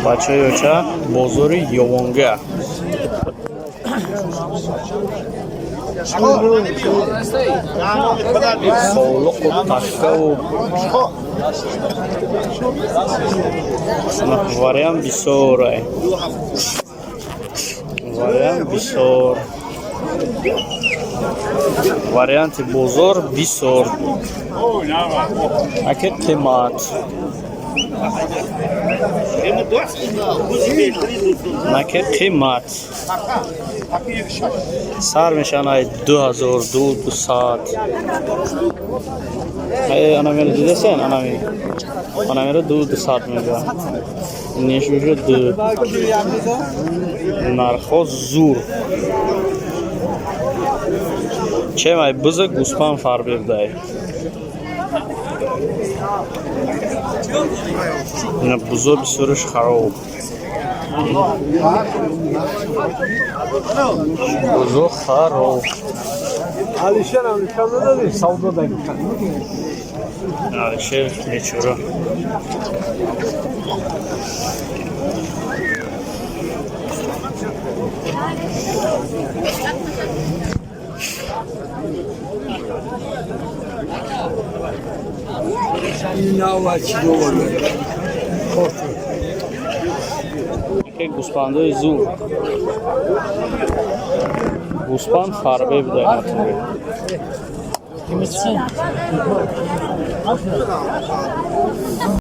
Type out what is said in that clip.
Бачаи оча, бозори Ёвонга. Солоқу ташкаву вариант бисёр, вариант бисёр, варианти бозор бисёр, аки қимат наки қимат сар мешаванд ай 2000, ду 200. Анамеро дидасен, анами анамеро ду 200 мега, нешушу ду. Нархҳо зур. Чемай буза гӯспанд фарбевдай. Ина бузо бисёраш хароб, бузо хароб. Алишер нишон надодӣ, савдо даги. Алишер бечора. Яке гӯспандои зур, гӯспанд фарбе будай натуре.